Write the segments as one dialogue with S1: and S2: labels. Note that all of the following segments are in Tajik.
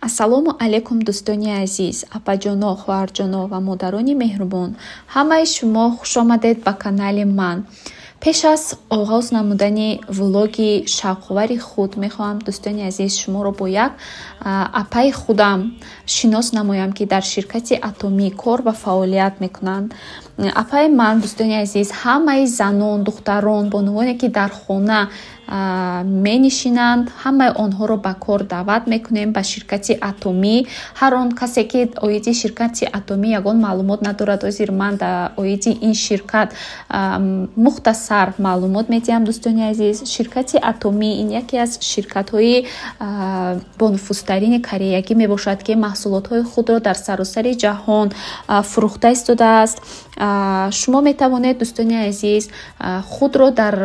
S1: Ассалому алайкум, дӯстони азиз, апаҷоно, хоҳарҷоно ва модарони меҳрубон. Ҳамаи шумо хушомадед ба канали ман. Пеш аз оғоз намудани влоги шавқовари худ мехоҳам, дӯстони азиз, шуморо бо як апаи худам шинос намоям, ки дар ширкати Атомӣ кор ва фаъолият мекунанд. Апаи ман, дӯстони азиз, ҳамаи занон, духтарон, бонувоне, ки дар хона менишинанд, ҳамаи онҳоро ба кор даъват мекунем ба ширкати Атомӣ. Ҳар он касе, ки оиди ширкати Атомӣ ягон маълумот надорад, ҳозир ман оиди ин ширкат мухтасар маълумот медиҳам, дӯстони азиз. Ширкати Атомӣ ин яке аз ширкатҳои бонуфузтарини кореягӣ мебошад, ки маҳсулотҳои худро дар саросари ҷаҳон фурӯхта истодааст. Шумо метавонед, дӯстони азиз, худро дар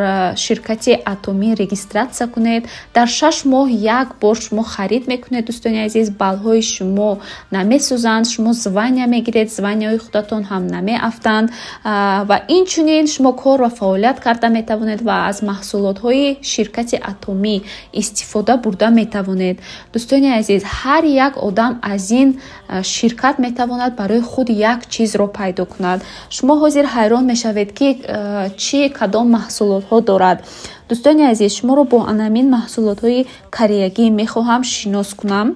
S1: ширкати Атомӣ регистратсия кунед. Дар 6 моҳ як бор шумо харид мекунед, дӯстони азиз, баллҳои шумо намесӯзанд, шумо звания мегиред, званияҳои худатон ҳам намеафтанд ва инчунин шумо кор ва фаъолият карда метавонед ва аз маҳсулотҳои ширкати Атомӣ истифода бурда метавонед. Дӯстони азиз, ҳар як одам аз ин ширкат метавонад барои худ як чизро пайдо кунад. Шумо ҳозир ҳайрон мешавед, ки чӣ, кадом маҳсулотҳо дорад. Дӯстони азиз, шуморо бо анамин маҳсулотҳои кореягӣ мехоҳам шинос кунам.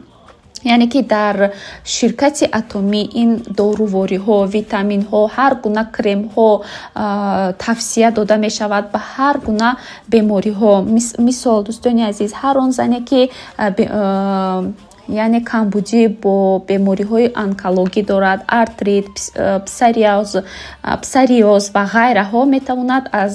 S1: Яъне ки дар ширкати Атомӣ ин дорувориҳо, витаминҳо, ҳар гуна кремҳо тавсия дода мешавад ба ҳар гуна бемориҳо. Мисол, дӯстони азиз, ҳар он зане, ки яъне камбудӣ бо бемориҳои онкологӣ дорад, артрит, псориоз ва ғайраҳо, метавонад аз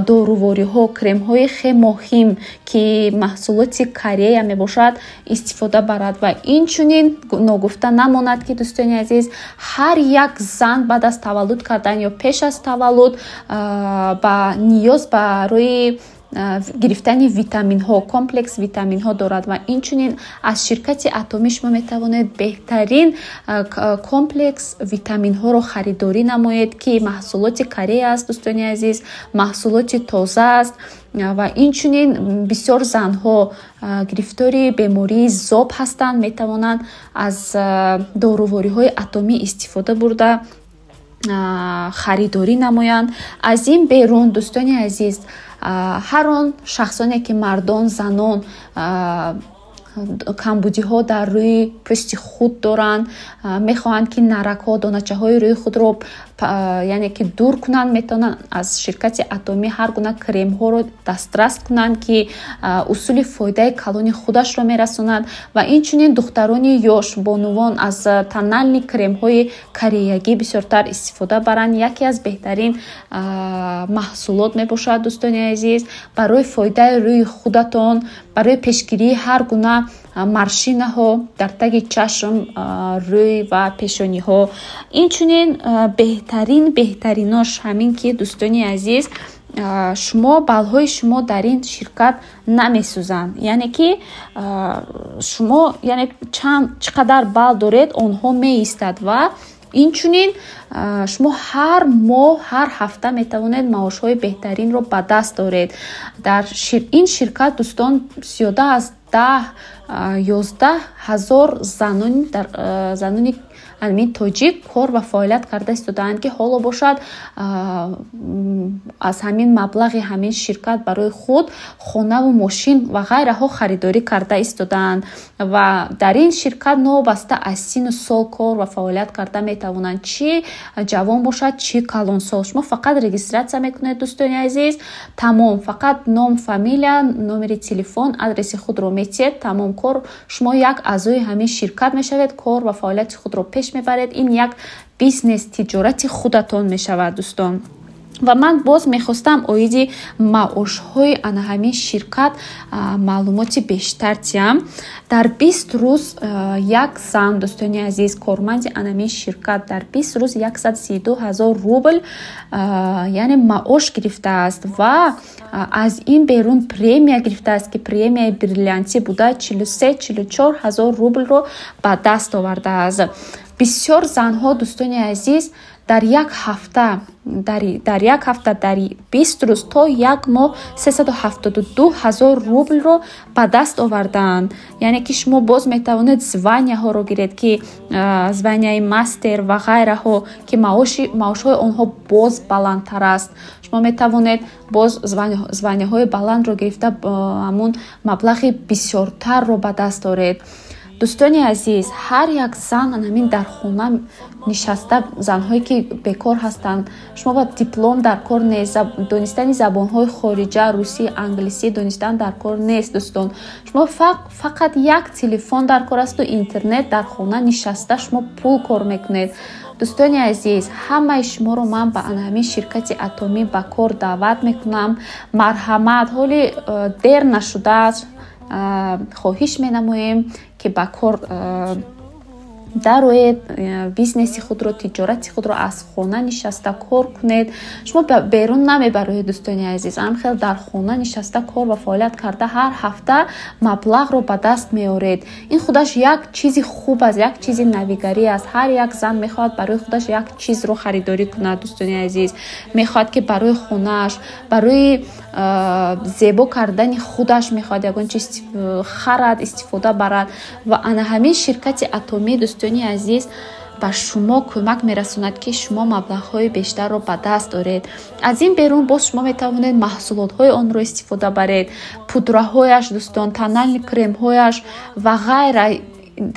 S1: дорувориҳо, кремҳои Хемохим, ки маҳсулоти Корея мебошад, истифода барад. Ва инчунин ногуфта намонад, ки, дӯстони азиз, ҳар як зан баъд аз таваллуд кардан ё пеш аз таваллуд ба ниёз барои гирифтани витаминҳо, комплекс витаминҳо дорад. Ва инчунин аз ширкати Атомӣ шумо метавонед беҳтарин комплекс витаминҳоро харидорӣ намоед, ки маҳсулоти Корея аст, дӯстони азиз, маҳсулоти тоза аст. Ва инчунин бисёр занҳо гирифтори бемории зоб ҳастанд, метавонанд аз дорувориҳои Атомӣ истифода бурда, харидорӣ намоянд. Аз ин берун, дӯстони азиз, ҳар он шахсоне, ки мардон, занон, камбудиҳо дар рӯи пӯсти худ доранд, мехоҳанд, ки наракҳо, доначаҳои рӯи худро, яъне ки дур кунанд, метавонанд аз ширкати Атомӣ ҳар гуна кремҳоро дастрас кунанд, ки усули фоидаи калони худашро мерасонад. Ва инчунин духтарони ёш, бонувон аз тональный кремҳои кореягӣ бисёртар истифода баранд. Яке аз беҳтарин маҳсулот мебошад, дӯстони азиз, барои фоидаи рӯи худатон, барои пешгирии ҳар гуна морщинаҳо дар таги чашм, рӯй ва пешониҳо. Инчунин беҳтарин, беҳтаринош ҳамин ки, дӯстони азиз, шумо баллҳои шумо дар ин ширкат намесӯзанд. Яъне ки шумо, яъне чанд, чӣ қадар балл доред, онҳо меистад. Ва инчунин шумо ҳар моҳ, ҳар ҳафта метавонед маошҳои беҳтаринро ба даст оред. Дар ин ширкат, дӯстон, зиёда аз 10-11 ҳазор занони ҳамин тоҷик кор ва фаъолият карда истодаанд, ки ҳоло бошад, аз ҳамин маблағи ҳамин ширкат барои худ хонаву мошин ва ғайраҳо харидорӣ карда истодаанд. Ва дар ин ширкат новобаста аз сину сол кор ва фаъолият карда метавонанд, чӣ ҷавон бошад, чӣ калонсол. Шумо фақат регистратсия мекунед, дӯстони азиз, тамом. Фақат ном, фамилия, номери телефон, адреси худро метиҳед, тамом, кор. Шумо як аъзои ҳамин ширкат мешавед, кор ва фаъолияти худро пеш мебаред. Ин як бизнес, тиҷорати худатон мешавад, дӯстон. Ва ман боз мехостам оиди маошҳои ана ҳамин ширкат маълумоти бештар диҳам. Дар 20 рӯз як зан, дӯстони азиз, корманди анамин ширкат дар 20 рӯз 132 000 рубл, яъне маош гирифтааст ва аз ин берун премия гирифтааст, ки премияи бриллиантӣ буда, 43-44 ҳазор рублро ба даст овардааст. Бисёр занҳо, дӯстони азиз, Дар як ҳафта, дар як ҳафта, дар 20 рӯз то як моҳ 372 ҳазор рублро ба даст овардаанд. Яъне ки шумо боз метавонед званияҳоро гиред, ки званияи мастер ва ғайраҳо, ки маошҳои онҳо боз баландтар аст. Шумо метавонед боз званияҳои баландро гирифта, ҳамун маблағи бисёртарро ба даст оред. Дӯстони азиз, ҳар як зан ҳамин дар хона нишаста, занҳое ки бекор ҳастанд, шумо ба диплом дар кор нест, донистани забонҳои хориҷа, русӣ, англисӣ донистан дар кор нест. Дӯстон, шумо фақат як телефон дар кор асту интернет. Дар хона нишаста шумо пул кор мекунед. Дӯстони азиз, ҳамаи шуморо ман ба ҳамин ширкати Атомӣ ба кор даъват мекунам. Марҳамат, ҳоли дер нашудааст. Хоҳиш менамоем, ки ба кор дароед, бизнеси худро, тиҷорати худро аз хона нишаста кор кунед. Шумо берун намебароед, дӯстони азиз, ҳамхел дар хона нишаста кор ва фаъолият карда, ҳар ҳафта маблағро ба даст меоред. Ин худаш як чизи хуб аст, як чизи навигарӣ аст. Ҳар як зан мехоҳад барои худаш як чизро харидорӣ кунад. Дӯстони азиз, мехоҳад, ки барои хонааш, барои зебо кардани худаш мехоҳад ягон чиз харад, истифода барад. Ва ана ҳамин ширкати Атомӣ, дӯстони азиз, ба шумо кӯмак мерасонад, ки шумо маблағҳои бештарро ба даст оред. Аз ин берун боз шумо метавонед маҳсулотҳои онро истифода баред: пудраҳояш, дӯстон, тональный кремҳояш ва ғайра.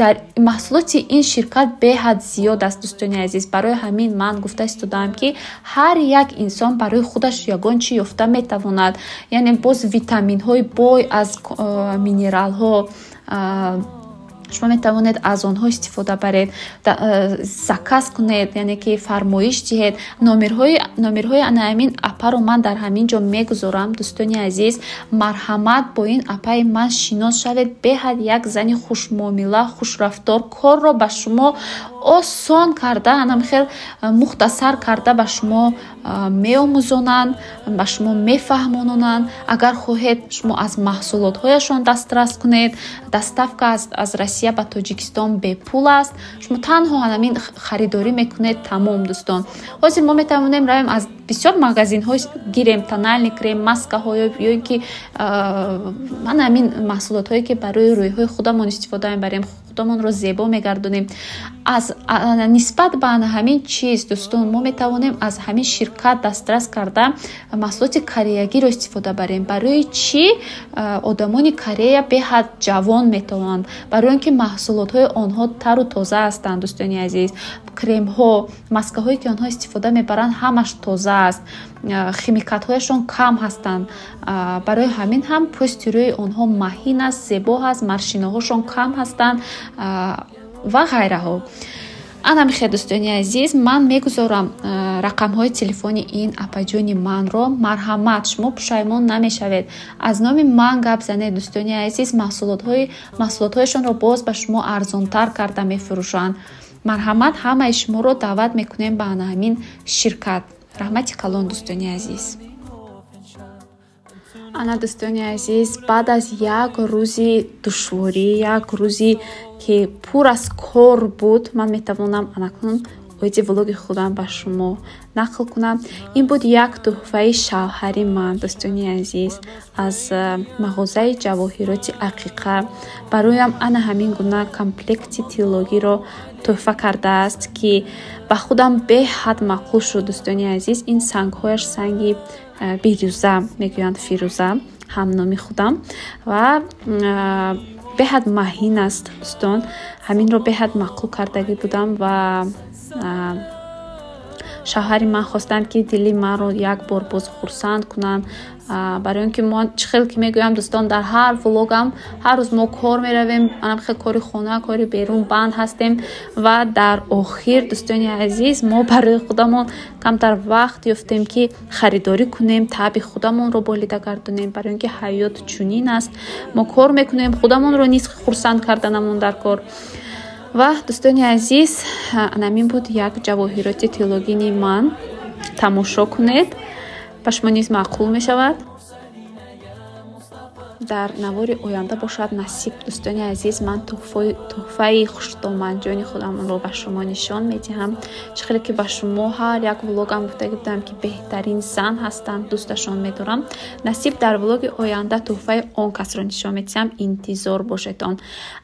S1: Дар маҳсулоти ин ширкат беҳад зиёд аст, дӯстони азиз. Барои ҳамин ман гуфта истодаам, ки ҳар як инсон барои худаш ягон чӣ ёфта метавонад. Яъне боз витаминҳои бой аз минералҳо, шумо метавонед аз онҳо истифода баред, заказ кунед, яъне ки фармоиш диҳед. Номерҳои ана ҳамин апаро ман дар ҳамин ҷо мегузорам. Дӯстони азиз, марҳамат, бо ин апаи ман шинос шавед. Беҳад як зани хушмуомила, хушрафтор, корро ба шумо осон карда, анамхел мухтасар карда ба шумо меомӯзонанд, ба шумо мефаҳмононанд. Агар хоҳед, шумо аз маҳсулотҳояшон дастрас кунед. Доставка аз Россия ба Тоҷикистон бепул аст. Шумо танҳо ҳамин харидорӣ мекунед, тамом. Дӯстон, ҳозир мо метавонем равем, аз бисёр магазинҳо гирем тональный крем, маскаҳо ё ин ки ман ҳамин маҳсулотҳое, ки барои рӯйҳои худамон истифода мебарем, худамонро зебо мегардонем. Аз нисбат ба ҳамин чиз, дӯстон, мо метавонем аз ҳамин ширкат дастрас карда, маҳсулоти кореягиро истифода барем. Барои чӣ одамони Корея беҳад ҷавон метавонанд? Барои он ки маҳсулотҳои онҳо тару тоза ҳастанд. Дӯстони азиз, кремҳо, маскаҳое, ки онҳо истифода мебаранд, ҳамаш тоза аст, химикатҳояшон кам ҳастанд. Барои ҳамин ҳам пӯсти рӯи онҳо маҳин аст, зебо ҳаст, морщинаҳошон кам ҳастанд ва ғайраҳо. Ана михе, дӯстони азиз, ман мегузорам рақамҳои телефони ин апаҷони манро. Марҳамат, шумо пушаймон намешавед, аз номи ман гап занед. Дӯстони азиз, маҳсулотҳояшонро боз ба шумо арзонтар карда мефурӯшанд. Марҳамат, ҳамаи шуморо даъват мекунем ба ана ҳамин ширкат. Раҳмати калон, дӯстони азиз. Ана, дӯстони азиз, баъд аз як рӯзи душворӣ, як рӯзи ки пур аз кор буд, ман метавонам анакнун оиди влоги худам ба шумо нақл кунам. Ин буд як тӯҳфаи шавҳари ман, дӯстони азиз, аз мағозаи ҷавоҳироти Ақиқа бароям ана ҳамин гуна комплекти тиллогиро тӯҳфа кардааст, ки ба худам беҳад маъқул шуд. Дӯстони азиз, ин сангҳояш санги бирюза мегӯянд, фирӯза, ҳамноми худам, ва беҳад маҳин аст. Дӯстон, ҳаминро беҳад маъқул кардагӣ будам ва шавҳари ман хостанд, ки дили маро як бор боз хурсанд кунанд. Барои он ки мо, чӣ хел ки мегӯям, дӯстон, дар ҳар влогам, ҳар рӯз мо кор меравем, хел кори хона, кори берун, банд ҳастем. Ва дар охир, дӯстони азиз, мо барои худамон камтар вақт ёфтем, ки харидорӣ кунем, таъби худамонро болида гардонем. Барои он ки ҳаёт чунин аст: мо кор мекунем, худамонро низ хурсанд карданамон дар кор. Ва, дӯстони азиз, анамин буд як ҷавоҳироти тиллогини ман. Тамошо кунед, ба шумо низ маъқул мешавад. Дар навори оянда бошад, насиб, дӯстони азиз, ман тӯҳфаи хуштоманҷони худамро ба шумо нишон медиҳам. Чӣ хеле ки ба шумо ҳар як влогам гуфта будам, ки беҳтарин зан ҳастанд, дӯсташон медорам. Насиб, дар влоги оянда тӯҳфаи он касро нишон медиҳам, интизор бошедон.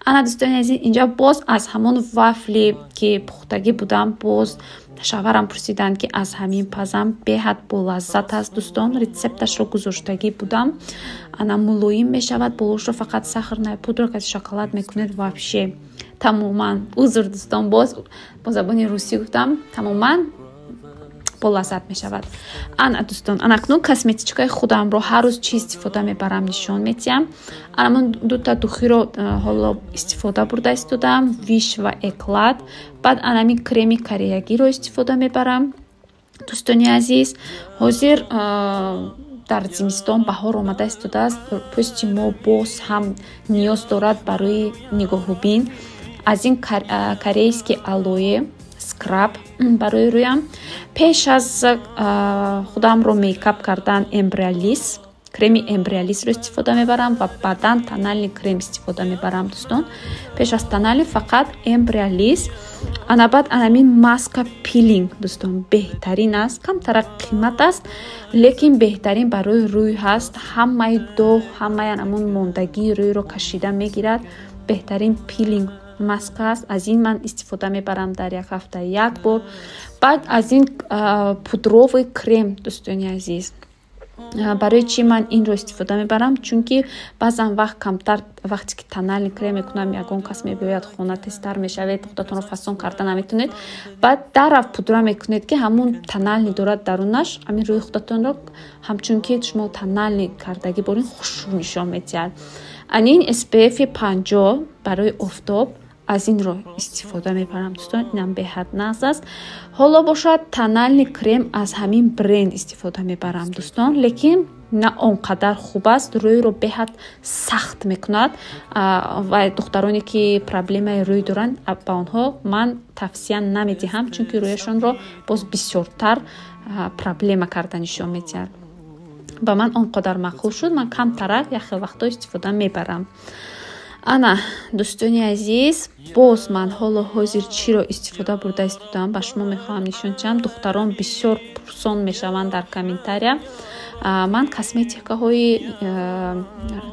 S1: Ана, дӯстони азиз, инҷа боз аз ҳамон вафли, ки пухтагӣ будам, боз шавҳарам пурсиданд, ки аз ҳамин пазам. Беҳад болаззат аст, дӯстон, рецепташро гузоштагӣ будам. Ана, мулоим мешавад, болошро фақат сахарная пудра ка шоколад мекунед, вообще тамоман, узр, дӯстон, боз бо забони русӣ гуфтам, тамоман болаззат мешавад. Ана, дӯстон, ана акнун косметичкаи худамро, ҳар рӯз чӣ истифода мебарам, нишон медиҳам. Анамон дута духиро ҳоло истифода бурда истодам, Виш ва Эклат. Баъд анамин креми кореягиро истифода мебарам, дӯстони азиз. Ҳозир дар зимистон, баҳор омада истодааст, пӯсти мо боз ҳам ниёз дорад барои нигоҳубин. Аз ин корейский алоэ скраб барои рӯям. Пеш аз худамро мейкап кардан Эмбриалис, креми Эмбриалисро истифода мебарам ва баъдан тональный крем истифода мебарам, дӯстон. Пеш аз тональный фақат Эмбриалис. Ана, баъд анамин маска пилинг, дӯстон, беҳтарин аст. Камтара қимат аст, лекин беҳтарин барои рӯй ҳаст. Ҳамаи доғ, ҳамаи анамун мондагии рӯйро кашида мегирад. Беҳтарин пилинг маска аст. Аз ин ман истифода мебарам дар як ҳафта як бор. Баъд аз ин пудровый крем, дӯстони азиз. Барои чӣ ман инро истифода мебарам? Чунки баъзан вақт камтар, вақте ки тональный крем мекунам, ягон кас мебиёяд хона, тезтар мешавед, худатонро фасон карда наметонед, баъд дарав пудра мекунед, ки ҳамун тональный дорад дарунаш, ҳамин рӯи худатонро ҳамчун ки шумо тональный кардагӣ борин, хушрӯ нишон медиҳад. Анин SPF 50 барои офтоб, аз инро истифода мебарам, дӯстон. Инам беҳад нағз аст. Ҳоло бошад, тональный крем аз ҳамин бренд истифода мебарам, дӯстон, лекин на он қадар хуб аст, рӯйро беҳад сахт мекунад ва духтароне, ки проблемаи рӯй доранд, ба онҳо ман тавсия намедиҳам, чунки рӯяшонро боз бисёртар проблема карда нишон медиҳад. Ба ман он қадар маъқул шуд, ман камтарак як хел вақтҳо истифода мебарам. Ана, дӯстони азиз, боз ман ҳоло ҳозир чиро истифода бурда истодам, ба шумо мехоҳам нишон диҳам. Духтарон бисёр пурсон мешаванд дар комментария. Ман косметикаҳои,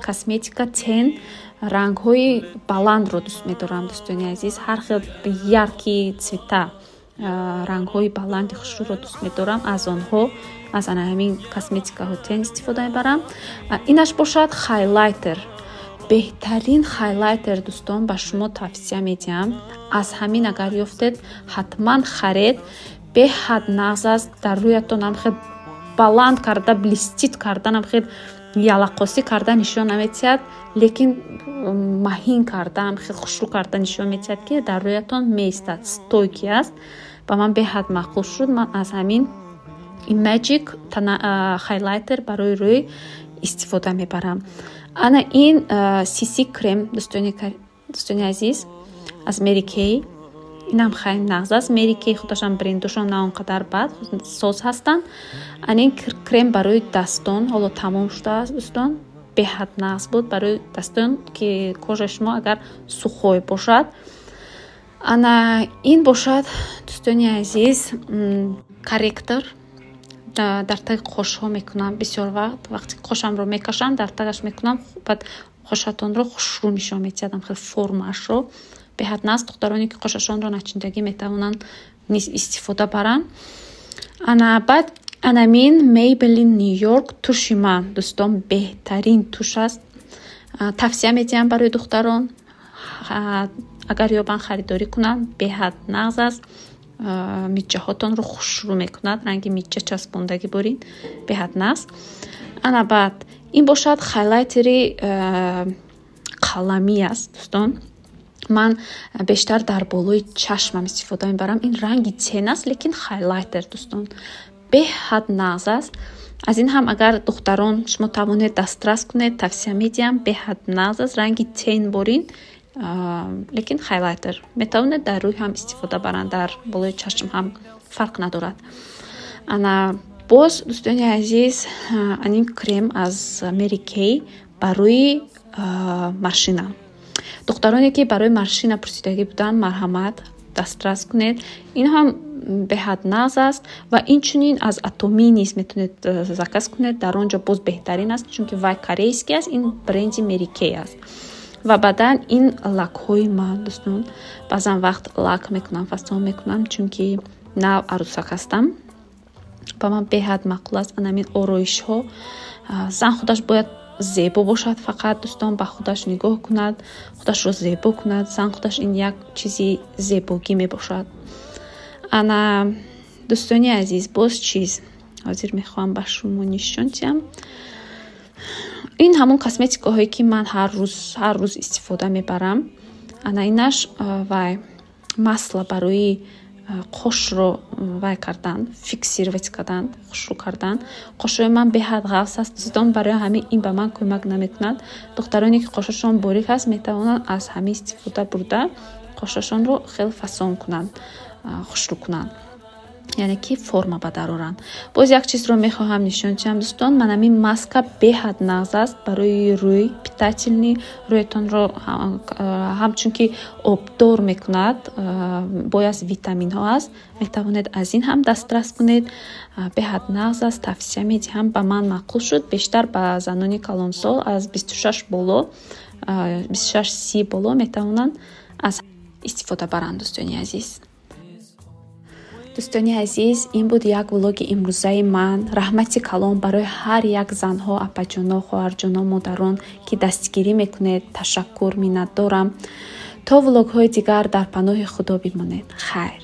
S1: косметика тень, рангҳои баландро дӯст медорам, дӯстони азиз. Ҳар хел яркие цвета, рангҳои баланди хушрӯро дӯст медорам. Аз онҳо, аз ана ҳамин косметикаҳо тень истифода мебарам. Инаш бошад хайлайтер, беҳтарин хайлайтер, дӯстон, ба шумо тавсия медиҳам. Аз ҳамин агар ёфтед, ҳатман харед, беҳад нағз аст. Дар рӯятон хел баланд карда, блестит карданам, хел ялақосӣ карда нишон намедиҳад, лекин маҳин кардаам, хел хушрӯ карда нишон медиҳад, ки дар рӯятон меистад, стойкий аст. Ба ман беҳад маъқул шуд. Ман аз ҳамин Magic хайлайтер барои рӯй истифода мебарам. Ана ин CC крем, дӯстони азиз, аз Mary Kay. Инам хеле нағз аст. Mary Kay худашам брендошон на он қадар бад, соз ҳастанд. Ана ин крем барои дастон ҳоло тамом шудааст, дӯстон. Беҳад нағз буд барои дастон, ки кожаи шумо агар сухой бошад. Ана ин бошад, дӯстони азиз, корректор. Дар таги қошҳо мекунам. Бисёр вақт, вақте қошамро мекашам, дар тагаш мекунам, баъд қошатонро хушрӯ нишон медиҳад, хел формаашро. Беҳад нағз, духтароне, ки қошашонро начиндагӣ, метавонанд низ истифода баранд. Ана, баъд анамин Maybelline New York туши ман, дӯстон, беҳтарин тушь аст. Тавсия медиҳам барои духтарон, агар ёбанд, харидорӣ кунанд. Беҳад нағз аст, миҷҷаҳотонро хушрӯ мекунад, ранги миҷҷа часпондагӣ борин, беҳад нағз. Ана, баъд ин бошад хайлайтери қаламӣ аст, дӯстон. Ман бештар дар болои чашмам истифода мебарам. Ин ранги тень аст, лекин хайлайтер, дӯстон, беҳад нағз аст. Аз ин ҳам агар, духтарон, шумо тавонед дастрас кунед, тавсия медиҳам, беҳад нағз аст. Ранги тень борин, лекин хайлайтер, метавонед дар рӯй ҳам истифода баранд, дар болои чашм ҳам, фарқ надорад. Ана, боз, дӯстони азиз, анин крем аз Mary Kay. Барои морщина, духтароне ки барои морщина пурсидагӣ буданд, марҳамат, дастрас кунед. Ин ҳам беҳад нағз аст ва инчунин аз Атомӣ низ метавонед заказ кунед. Дар он ҷо боз беҳтарин аст, чунки вай корейский аст, ин бренди Mary Kay аст. Ва баъдан ин лакҳои ман, дӯстон. Баъзан вақт лак мекунам, фасон мекунам, чунки нав арӯсак ҳастам. Ба ман беҳад маъқул аст анамин ороишҳо. Зан худаш бояд зебо бошад фақат, дӯстон, ба худаш нигоҳ кунад, худашро зебо кунад. Зан худаш ин як чизи зебогӣ мебошад. Ана, дӯстони азиз, боз чиз ҳозир мехоҳам ба шумо нишон диҳам. Ин ҳамон косметикаҳое, ки ман ҳар рӯз, ҳар рӯз истифода мебарам. Ана инаш вай масло барои қошро вай кардан, фиксировать кардан, хушрӯ кардан. Қошҳои ман беҳад ғафз аст, дӯстон, барои ҳамин ин ба ман кӯмак намекунад. Духтароне ки қошашон борик аст, метавонанд аз ҳамин истифода бурда, қошашонро хеле фасон кунанд, хушрӯ кунанд, яъне ки форма ба дароранд. Боз як чизро мехоҳам нишон диҳам, дӯстон. Манамин маска беҳад нағз аст барои рӯй, питательный, рӯятонро ҳамчун ки обдор мекунад, бой аз витаминҳо аст. Метавонед аз ин ҳам дастрас кунед. Беҳад нағз аст, тавсия медиҳам. Ба ман маъқул шуд. Бештар ба занони калонсол, аз 26 боло, 26, 30 боло метавонанд аз истифода баранд, дӯстони азиз. Дӯстони азиз, ин буд як влоги имрӯзаи ман. Раҳмати калон барои ҳар як занҳо, апаҷоно, хоҳарҷоно, модарон, ки дастгирӣ мекунед. Ташаккур, миннатдорам. То влогҳои дигар дар паноҳи Худо бимонед. Хайр.